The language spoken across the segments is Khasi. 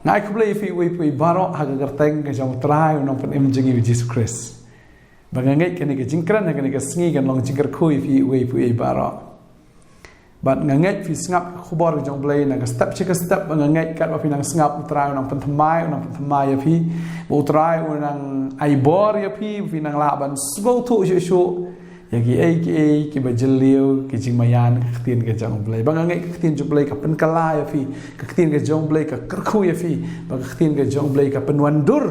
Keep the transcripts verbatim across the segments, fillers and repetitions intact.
Nga ai khublei ïa phi uwei pa uwei baroh ha ka kyrteng ka jong u Trai u Nongpynim jong ngi u Jisu Khrist. Ba nga ngeit kane ka jingkren ha kane ka sngi kan long jingkyrkhu ïa phi uwei pa uwei baroh. Bad nga ngeit phi sngap ka khubor ka jong u Blei na ka step sha ka step, ba nga ngeit katba phi nang sngap u Trai u nang pynthymmai, u nang pynthymmai ïa phi. Ba u Trai u nang ai bor ïa phi, ba phi nang lah ban sngewthuh shuh shuh ïa kiei kiei kiba jylliew ki jingmaïan ka ktien ka jong u Blei. Ba nga ngeit ka ktien jong u Blei ka pynkylla ïa phi, ka ktien ka jong u Blei ka kyrkhu ïa phi, ba ka ktien ka jong u Blei ka pynwandur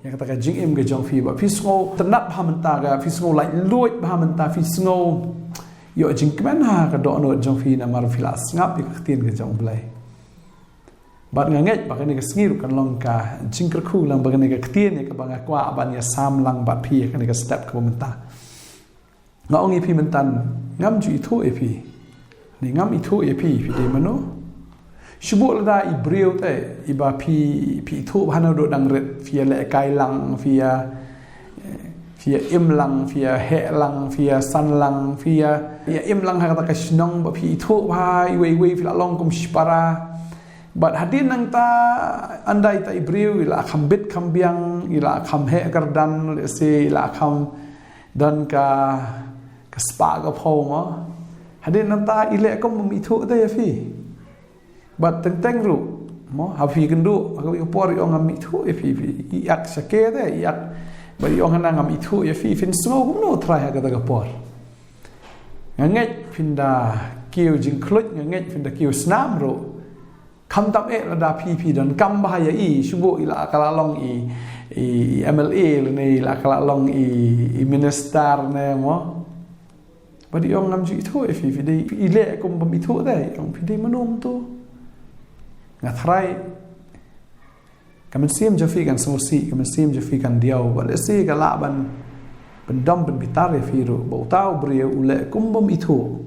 ïa kata ka jingim ka jong phi, ba phi sngew tynnat bha mynta, ka phi sngew laitluid bha mynta, phi sngew ïoh jingkmen ha ka dohnud jong phi namar phi la sngap ïa ka ktien ka jong u Blei. Bad nga ngeit ba kane ka sngi ruh kan long ka jingkyrkhu lang ba kane ka ktien ïa kaba nga kwah ban ïasam lang bad phi ha kane ka step kaba mynta. Nga ong ïa phi mynta, ngam ju ithuh ïa phi. Ni ngam ithuh ïa phi, phi dei mano? Shu buh lada i briew te, iba phi, phi ithuh bha naduh dang rit, phi ïalehkai lang, phi ïa, phi ïa im lang, phi ïa heh lang, phi ïa san lang, phi ïa, ïa im lang ha kata ka shnong ba phi ithuh bha, iwei iwei phi la long kum shipara. Bad hadien nangta, ynda ita i briew i la kham bit kham biang, i la kham heh kyrdan, lehse i la kham don ka, ka spah ka phew mo. Hadien nangta i leh kum bym ithuh te ïa phi. Bad teng teng ruh mo, ha phi kynduh ha kawei ka por i ong ngam ithuh ïa phi, phi ïak sha ke te, ïak. Bad i ong hana ngam ithuh ïa phi, phin sngew kumno u Trai ha kata ka por? Nga ngeit phin da kiew jingkhluit, nga ngeit phin da kiew snam ruh. Khamtam eh lada phi, phi donkam bha ïa i, shu buh i la ka la long i, i, i M L A lane i la ka la long i, i minister ne mo. Bad i ong ngam ju ithuh ïa phi, phi dei, i leh kum bym ithuh te, i ong phi dei mano to. Nga tharai ka mynsiem jong phi kan sngewsih, ka mynsiem jong phi kan diaw, bad lehse ka lah ban pyndom pynbitar ïa phi ruh, ba uta u briew u leh kum bym ithuh.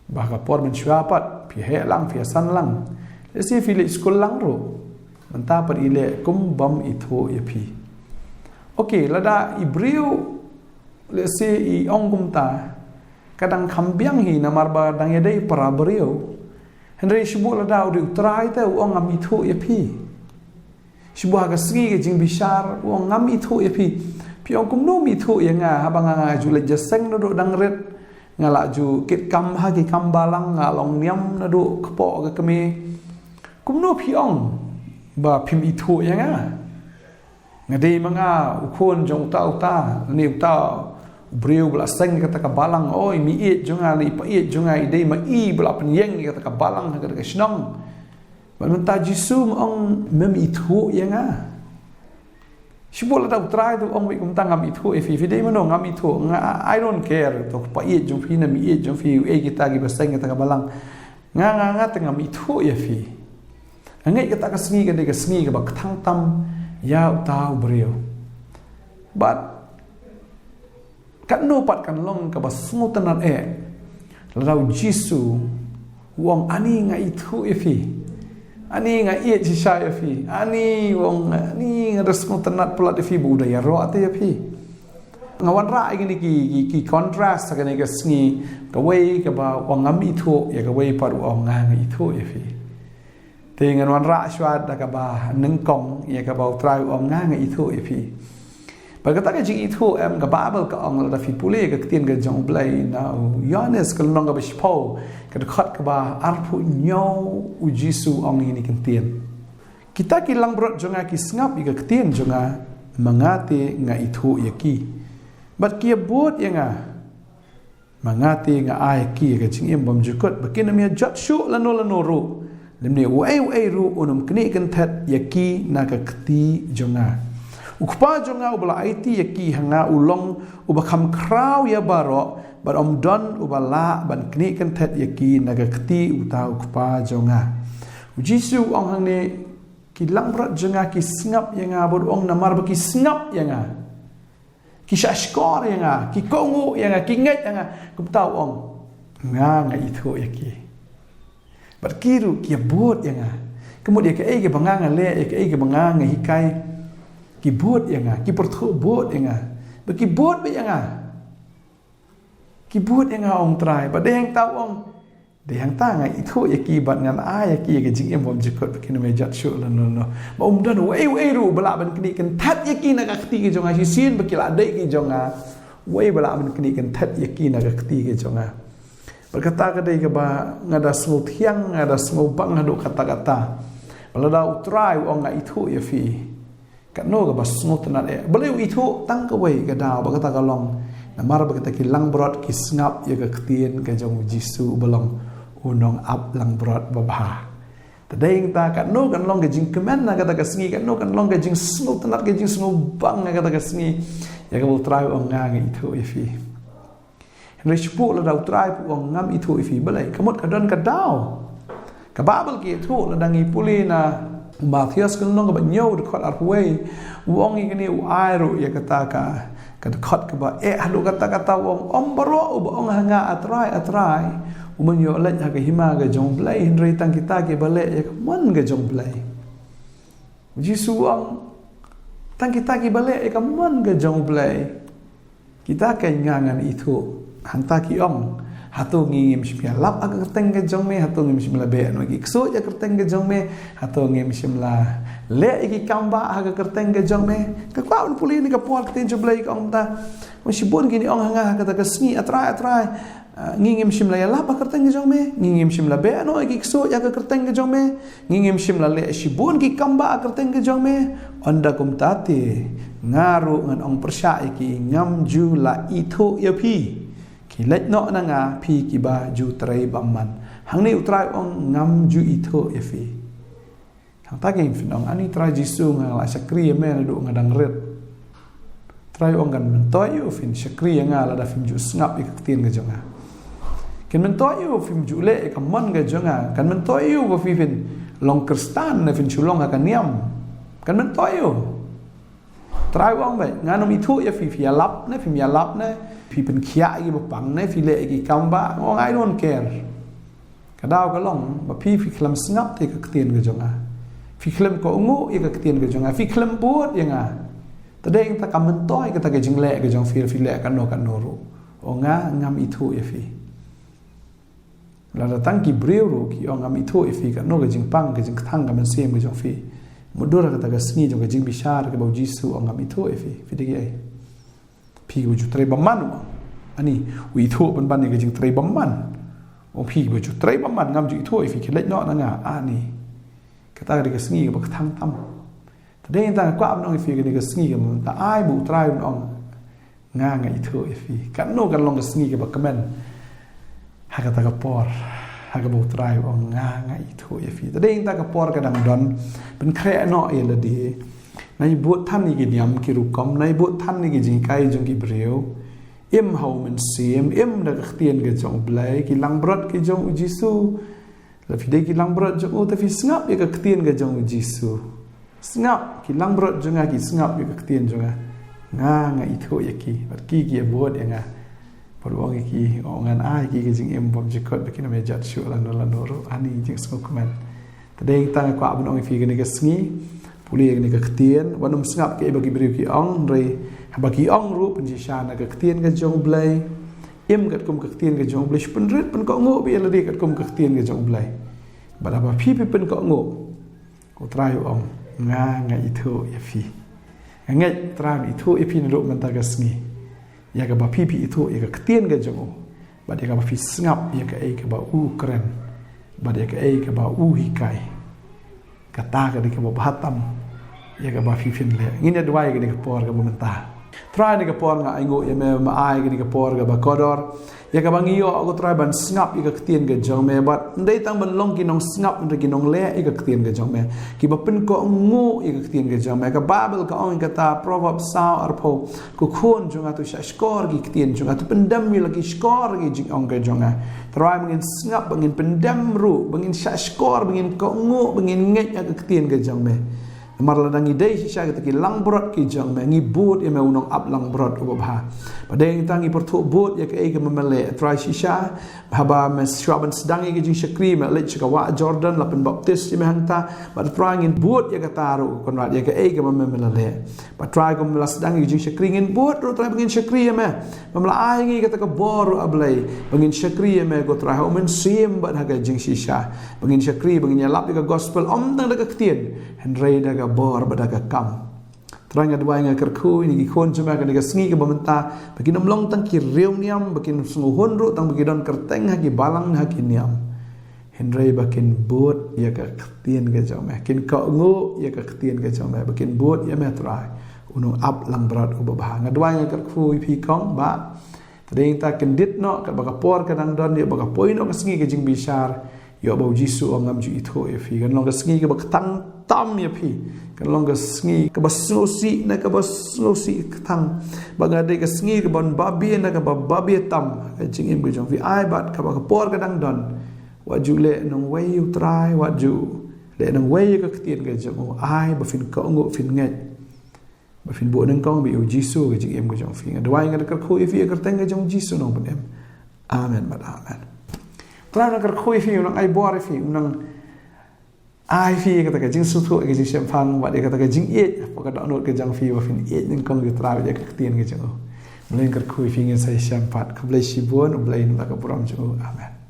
Ba ka por mynshuwa pat, phi heh lang, phi ïasan lang. Lehse phi leit skul lang ruh. Mynta pat i leh kum bym ithuh ïa phi. Okay, lada i briew, lehse i ong kumta, ka dang kham biang hi namar ba dang ïadei para briew. Hynrei shu buh lada u dei u Trai te u ong ngam ithuh ïa phi. Shu buh ha ka sngi ka jingbishar, u ong ngam ithuh ïa phi. Phi ong kumno ym ithuh ïa nga, haba nga, nga ju leit jingïaseng naduh dang rit. Nga la ju kit kam ha ki kam balang, nga long niam naduh kpoh ka kmie. Kumno phi ong ba phim ithuh ïa nga? Nga dei ma nga u khun jong uta uta, ne uta u briew ba la seng kata ka balang, oi, meiieit jong nga, ne i paieit jong nga, i dei ma i ba la pynïeng kata ka balang ha kata ka shnong. Bad mynta Jisu um ong mem ithuh ïa nga. Shu buh lada u Trai te u ong beit kumta ngam ithuh ïa phi, phi dei mano ngam ithuh, nga, I don't care, to paieit jong phi ne meiieit jong phi, uei kita kiba seng kata ka balang. Nga, nga, nga te ngam ithuh ïa phi. Nga ngeit kata ka sngi ka dei ka sngi kaba kthang tam ïa uta u briew. Bad katno pat kan long kaba sngewtynnat eh lada u Jisu u ong ani nga ithuh ïa phi. Ani nga ïeit shisha ïa phi. Ani u ong ani nga da sngewtynnat palat ïa phi ba u da ïaroh te ïa phi. Nga wanrah ïa kine ki, ki, ki contrast ha kane ka sngi, kawei kaba u ong ngam ithuh ïa, kawei pat u ong nga nga ithuh ïa phi. Te ngan wanrah shuwa da kaba nyngkong ïa kaba u Trai u ong nga nga ithuh ïa phi. Bad kata ka jingithuh em, ka Baibl ka ong lada phi pule ka ktien ka jong u Blei na u Ïoannis ka lynnong kaba shiphew ka dkhot kaba arphew hynñiew u Jisu u ong ïa kine ki ktien. Kita ki langbrot jong nga ki sngap ïa ka ktien jong nga, ma nga te nga ithuh ïa ki. Bad ki ïabud ïa nga. Ma nga te nga ai ïa ki ïa ka jingim bymjukut ba kin ym ïa jot shuh lano lano ruh. Lymne uei uei ruh un ym knieh kynthet ïa ki na ka kti jong nga. U Kpa jong nga uba la aiti ïa ki ha nga u long uba kham khraw ïa baroh bad ym don uba lah ban knieh kynthet ïa ki na ka kti uta u Kpa jong nga. U Jisu u ong hangne ki langbrot jong nga ki sngap ïa nga bad u ong namar ba ki sngap ïa nga. Ki shahshkor ïa nga, ki kohnguh ïa nga, ki ngeit ïa nga, kumta u ong. Nga nga ithuh ïa ki. Bad ki ruh ki ïabud ïa nga. Ka mut ïa kaei kaba nga nga leh, ïa kaei kaba nga nga hikai. Ki bud ïa nga, ki pyrthuh bud ïa nga. Bad ki bud beit ïa nga. Ki bud ïa nga ong Trai, bad dei hangta u ong. Dei hangta nga ithuh ïa ki bad ngan ai ïa ki ïa ka jingim bymjukut ba kin ym ïa jot shuh lano lano. Ba um don uei uei ruh ba lah ban knieh kynthet ïa ki na ka kti ka jong nga, shisien ba ki la dei ki jong nga. Uei ba lah ban knieh kynthet ïa ki na ka kti ka jong nga. Bad kata ka dei kaba nga da sngewthiang, nga da sngewbang haduh katta katta. Ba lada U Trai u ong nga ithuh ïa phi, katno kaba sngewtynnat eh. Balei u ithuh tang kawei ka daw, ba kata ka long namar ba kita ki langbrot ki sngap ïa ka ktien ka jong U Jisu ba long u nongap langbrot babha. Te dei hangta katno kan long ka jingkmen ha kata ka sngi, katno kan long ka jingsngewtynnat, ka jingsngewbang ha kata ka sngi ïa kaba U Trai u ong nga nga ithuh ïa phi. Hynrei shu phuh lada U Trai u ong ngam ithuh ïa phi, balei? Ka mut ka don ka daw. Ka Baibl ka ïathuh lada ngi pule na u Mathaios ka lynnong kaba hynñiew dkhot arphew wei. U ong ïa kane, u ai ruh ïa kata ka, ka dkhot kaba eh haduh katta katta, u ong, ym baroh uba ong ha nga A Trai, A Trai, u ban ïoh leit ha ka hima ka jong U Blei, hynrei tang kita kiba leh ïa ka mon ka jong U Blei. U Jisu u ong, tang kita kiba leh ïa ka mon ka jong U Blei, kita kein nga ngan ithuh. Hangta ki ong, hato ngim shym ïalap ha ka kyrteng ka jong me, hato ngim shym la beh noh ki ksuid ha ka kyrteng ka jong me, hato ngim shym la leh ïa ki kam bah ha ka kyrteng ka jong me? Nga kwah ban pule ïa kane ka por, ka ktien jong U Blei ka ong kumta. Shibun kin ong ha nga ha kata ka sngi, A Trai, A Trai, ah, ngi ngim shym la ïalap ha ka kyrteng ka jong me, ngi ngim shym la beh noh ïa ki ksuid ha ka kyrteng ka jong me, ngi ngim shym la leh shibun ki kam bah ha ka kyrteng ka jong me. Ynda kumta te, nga ruh ngan ong pyrshah ïa ki, ngam ju la ithuh ïa phi. Khie leit noh na nga, phi kiba ju trei bymman. Hangne U Trai u ong ngam ju ithuh ïa phi. Hangta ngim shym ong, ani Trai Jisu, nga la shakri ïa me naduh nga dang rit. Trai u ong, kan myntoi ïa u phin shakri ïa nga lada phim ju sngap ïa ka ktien ka jong nga. Kan myntoi ïa u phim ju leh ïa ka mon ka jong nga. Kan myntoi ïa u ba phi phin long Khristan ne phin shu long ha ka niam. Kan myntoi ïa u. Trai u ong beit, ngan ym ithuh ïa phi, phi ïalap ne phim ïalap ne, phi pynkhiah ïa ki bapang ne phi leh ïa ki kam bah, nga ong, I don't care. Ka daw ka long ba phi, phi khlem sngap ïa ka ktien ka jong nga. Phi khlem kohnguh ïa ka ktien ka jong nga, phi khlem bud ïa nga. Te dei hangta ka myntoi kata ka jingleh ka jong phi, phi leh kano kano ruh. U ong nga ngam ithuh ïa phi. Lada tang ki briew ruh ki ong ngam ithuh ïa phi, kano ka jingpang, ka jingkthang ka mynsiem ka jong phi? Mutdur ha kata ka sngi jong ka jingbishar kaba U Jisu u ong ngam ithuh ïa phi, phi dei kiei? Phi kiba ju trei bymman, u ong. Ani, u ithuh pynban ïa ka jingtrei bymman. U ong phi kiba ju trei bymman, ngam ju ithuh ïa phi, khie leit noh na nga, ani. Kata ka dei ka sngi kaba kthang tam. Te dei hangta nga kwah ban ong ïa phi kane ka sngi kaba mynta, ai ba U Trai un ong nga nga ithuh ïa phi. Katno kan long ka sngi kaba kmen ha kata ka por, ha kaba U Trai u ong nga nga ithuh ïa phi. Te dei hangta ka por ka dang don, pynkhreh noh ïa lade. Nai bud than ïa ki niam ki rukom, nai bud than ïa ki jinghikai jong ki briew. Im ha U Mynsiem, im da ka ktien ka jong U Blei, ki langbrot ki jong U Jisu. Lada phi dei ki langbrot jong u, te phi sngap ïa ka ktien ka jong U Jisu. Sngap, ki langbrot jong nga ki sngap ïa ka ktien jong nga. Nga nga ithuh ïa ki, bad ki ki ïabud ïa nga. Bad u ong ïa ki, u ong ngan ai ïa ki ka jingim bymjukut ba kin ym ïa jot shuh lano lano ruh, ani jingsngewkmen. Te dei hangta nga kwah ban ong ïa phi kane ka sngi, pule ïa kane ka ktien, wat nym sngap kaei ba ki briew ki ong, hynrei haba ki ong ruh pynshisha na ka ktien ka jong U Blei. Im katkum ka ktien ka jong U Blei, shu pynrit pynkohnguh beit ïa lade katkum ka ktien ka jong U Blei. Bad haba phi phi pynkohnguh, U Trai u ong nga nga ithuh ïa phi. Nga ngeit U Trai un ithuh ïa phi naduh mynta ka sngi. Ïa kaba phi phi ithuh ïa ka ktien ka jong u. Bad ïa kaba phi sngap ïa kaei kaba u kren. Bad ïa kaei kaba u hikai. Kata ka dei kaba bha tam ïa kaba phi phin leh. Ngin ïa duwai ïa kane ka por kaba mynta. Trai, kane ka por nga ainguh ïa me, me ai kane ka por kaba kordor ïa kaba ngi ïoh, ko Trai, ban sngap ïa ka ktien ka jong me. Bad ym dei tang ban long ki nongsngap, hynrei ki nongleh ïa ka ktien ka jong me, kiba pynkohnguh ïa ka ktien ka jong me. Ka Baibl ka ong ïa kata, Proverbs saw arphew, ko khun jong nga, to shahshkor ki ktien jong nga, to pyndem ïa la ki shkor ki jingong ka jong nga. Trai, ba ngin sngap, ba ngin pyndem ruh, ba ngin shahshkor, ba ngin kohnguh, ba ngin ngeit ïa ka ktien ka jong me. Namar lada ngi dei shisha kita ki langbrot ki jong me, ngi bud ïa me u nongap langbrot uba bha. Bad dei ngi tang ngi pyrthuh bud ïa kaei kaba me leh, Trai, shisha. Haba me shuwa ban sdang ïa ka jingshakri, me leit sha ka wah Jordan, la pynbaptis ïa me hangta. Bad Trai, ngin bud ïa kata ruh, Kynrad, ïa kaei kaba me, me la leh. Bad Trai, kum me la sdang ïa ka jingshakri, ngin bud ruh, Trai, ba ngin shakri ïa me. Ba me la ai ngi kata ka bor ruh, A Blei, ba ngin shakri ïa me, ko Trai, ha u mynsiem bad ha ka jingshisha. Ba ngin shakri, ba ngin ïalap ïa ka gospel, ym tang da ka ktien, hynrei da ka bor bad da ka kam. Trai, nga duwai, nga kyrkhu ïa ki khun jong me ha kane ka sngi kaba mynta, ba kin ym long tang ki riewniam, ba kin sngewhun ruh tang ba ki don kyrteng ha ki balang, ha ki niam. Hynrei ba kin bud ïa ka ktien ka jong me, kin kohnguh ïa ka ktien ka jong me, ba kin bud ïa me, Trai, u nongap langbrot uba bha. Nga duwai, nga kyrkhu ïa phi, kong, ba ka dei ngi ta kyndit noh, kaba ka por ka dang don, ïoh ba ka poi noh ka sngi ka jingbishar, ïoh ba U Jisu u ong, ngam ju ithuh ïa phi. Kan long ka sngi kaba ktang tam ïa phi. Kan long ka sngi kaba sngewsih na kaba sngewsih ktang. Ba ka dei ka sngi kaba babe na kaba babe tam ha ka jingim ka jong phi. Ai bad kaba ka por ka dang don, wat ju leh nongwei ïa U Trai, wat ju leh nongwei ïa ka ktien ka jong u. Ai ba phin kohnguh, phin ngeit, ba phin buh nyngkong bad U Jisu ha ka jingim ka jong phi. Nga duwai, nga kyrkhu ïa phi ha ka kyrteng ka jong U Jisu, u nongpynim. Amen bad amen. Trai u nang kyrkhu ïa phi, u nang ai bor ïa phi, u nang ai phi kata ka jingsngewthuh, ka jingshemphang, bad ïa kata ka jingïeit hapoh ka dohnud ka jong phi, ba phin ïeit nyngkong ïa U Trai bad ïa ka ktien ka jong u. Blei un kyrkhu ïa phi, ngin sa ïashem pat. Khublei shibun, U Blei un ïoh ka burom jong u. Amen.